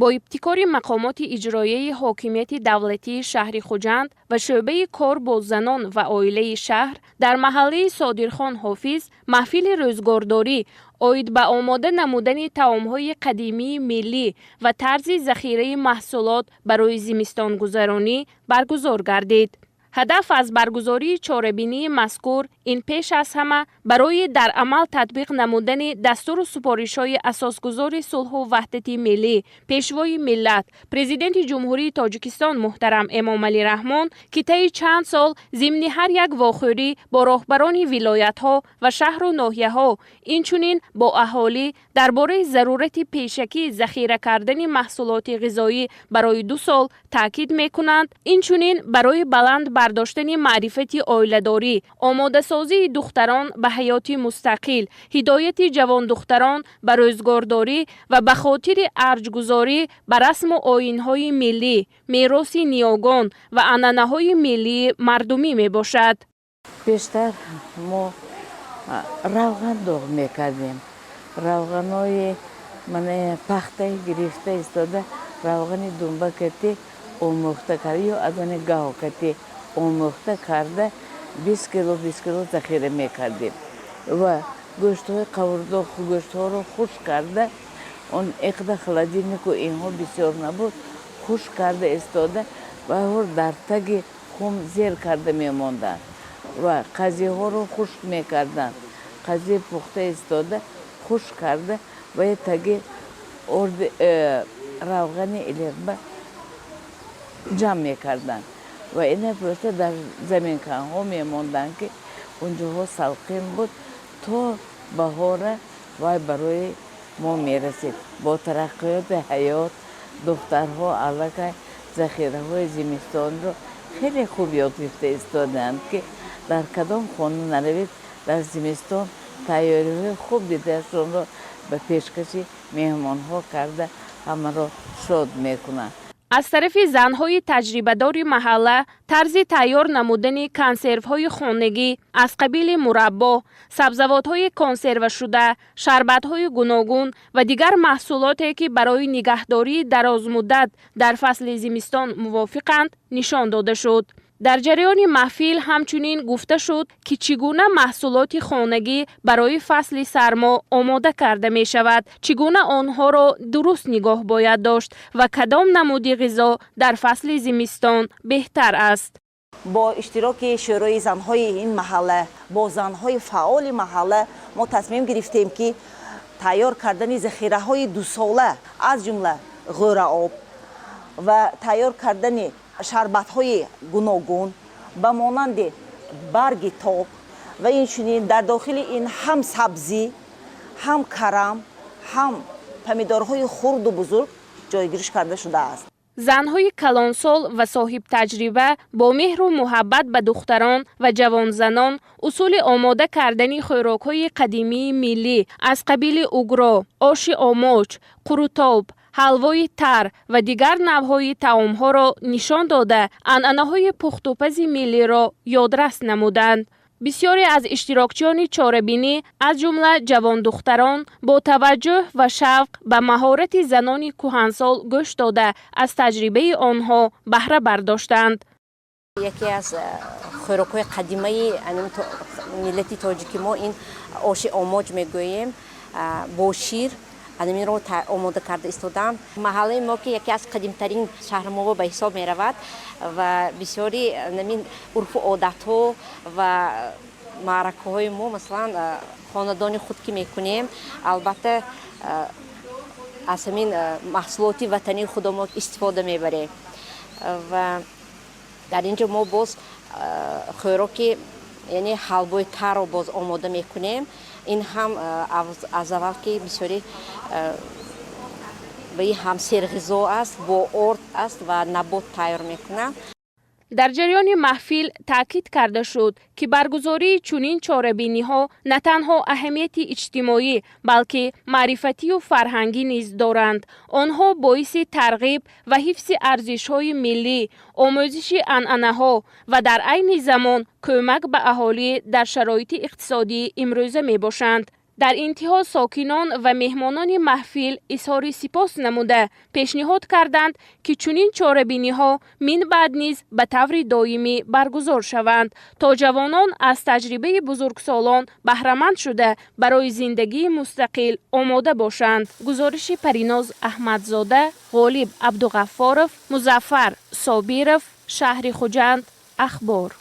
Бо ибтикори мақомоти иҷроияи ҳокимияти давлатии шаҳри Хуҷанд ва шӯъбаи кор бо занон ва оилаи шаҳр дар маҳаллаи Содирхон Ҳофиз маҳфили рӯзгордорӣ оид ба омода намудани таомҳои қадимии миллӣ ва тарзи захираи маҳсулот барои зимистонгузаронӣ баргузор гардид. Ҳадаф аз баргузории чорабинии мазкур ин пеш аз ҳама барои дар амал татбиқ намудани дастуру супоришҳои асосгузори сулҳу ваҳдати миллӣ, Пешвои миллат, Президенти Ҷумҳурии Тоҷикистон муҳтарам Эмомалӣ Раҳмон, ки таи чанд сол зимни ҳар як вохӯрӣ бо роҳбарони вилоятҳо ва шаҳру ноҳияҳо, инчунин бо аҳолӣ дар бораи зарурати пешакӣ захира кардани маҳсулоти ғизоӣ барои 2 сол таъкид мекунанд, инчунин барои баланд бардоштани маърифати оиладорӣ, омодасозии духтарон ба ҳаёти мустақил, ҳидояти ҷавондухтарон ба рӯзгордорӣ ва ба хотири арҷгузорӣ ба расму оинҳои миллӣ, мероси ниёгон ва анъанаҳои миллии мардумӣ мебошад. Пештар мо равған доғ мекардем. Равғанои мана пахтаи гирифта истода, равғани думба кати омӯхта карда ё аз они гав кати омӯхта карда, 20 кило, 20 кило захира мекардем ва гӯштҳои қавурдоқ, гӯштҳоро хушк карда, он иқда холодильнику инҳо бисёр набуд, хушк карда истода ва дар таги хум зер карда мемонданд ва қазиҳоро хушк мекарданд. Қази пухта истода, хушк карда ва таги орди равғани илиқба ҷамъ мекарданд ва ина пӯшта дар заминканҳо мемонданд, ки унҷоҳо салқин буд, то баҳора вай барои мо мерасид. Бо тараққиёти ҳаёт духтарҳо аллакай захираҳои зимистонро хеле хуб ёд гирифта истодаанд, ки дар кадом хона наравед, дар зимистон тайёриҳои хуб дидаашонро ба пешкаши меҳмонҳо карда, ҳамаро шод мекунанд. Аз тарафи занҳои таҷрибадори маҳалла тарзи тайёр намудани консервҳои хонагӣ аз қабили мураббо, сабзавотҳои консервашуда, шарбатҳои гуногун ва дигар маҳсулоте, ки барои нигаҳдории дарозмуддат дар фасли зимистон мувофиқанд, нишон дода шуд. Дар ҷараёни маҳфил ҳамчунин гуфта шуд, ки чӣ гуна маҳсулоти хонагӣ барои фасли сармо омода карда мешавад, чӣ гуна онҳоро дуруст нигоҳ бояд дошт ва кадом намуди ғизо дар фасли зимистон беҳтар аст. Бо иштироки шӯрои занҳои ин маҳалла, бо занҳои фаъоли маҳалла мо тасмим гирифтем, ки тайёр кардани захираҳои дусола, аз ҷумла ғӯраоб ва тайёр кардани шарбатҳои гуногун ба монанди барги тоб ва инчунин дар дохили ин ҳам сабзӣ, ҳам карам, ҳам помидорҳои хурду бузург ҷойгириш карда шудааст. Занҳои калонсол ва соҳибтаҷриба бо меҳру муҳаббат ба духтарон ва ҷавонзанон усули омода кардани хӯрокҳои қадимии миллӣ аз қабили угро, оши омоч, қурутоб, ҳалвои тар ва дигар навъҳои таомҳоро нишон дода, анъанаҳои пухтупази миллиро ёдрас намуданд. Бисёре аз иштирокчиёни чорабинӣ, аз ҷумла ҷавондухтарон, бо таваҷҷӯҳ ва шавқ ба маҳорати занони кӯҳансол гӯш дода, аз таҷрибаи онҳо баҳра бардоштанд. Яке аз хӯрокҳои қадимаи миллати тоҷики мо ин оши омоҷ мегӯем, бо шир анаминро омода карда истодам. Маҳаллаи мо, ки яке аз қадимтарин шаҳри мо ба ҳисоб меравад ва бисёри анамин урфу одатҳо ва маъракаҳои мо, масалан, хонадони худ ки мекунем, албатта, аз ҳамин маҳсулоти ватании худо мо истифода мебарем. Ва дар ин ҷо мо боз хӯроки, яъне ҳалвои тарро боз омода мекунем. Ин ҳам аз аввал ки бисёри ба ин ҳам серғизо аст, бо орд аст ва набот тайёр мекунам. Дар ҷараёни маҳфил таъкид карда шуд, ки баргузории чунин чорабиниҳо на танҳо аҳамияти иҷтимоӣ, балки маърифатию фарҳангӣ низ доранд. Онҳо боиси тарғиб ва ҳифзи арзишҳои миллӣ, омӯзиши анъанаҳо ва дар айни замон кӯмак ба аҳолӣ дар шароити иқтисодии имрӯза мебошанд. Дар интиҳо сокинон ва меҳмонони маҳфил изҳори сипос намуда, пешниҳод карданд, ки чунин чорабиниҳо минбаъд низ ба таври доимӣ баргузор шаванд, то ҷавонон аз таҷрибаи бузургсолон баҳраманд шуда, барои зиндагии мустақил омода бошанд. Гузориши Париноз Аҳмадзода, Ғолиб Абдуғаффоров, Музаффар Собиров, шаҳри Хуҷанд, Ахбор.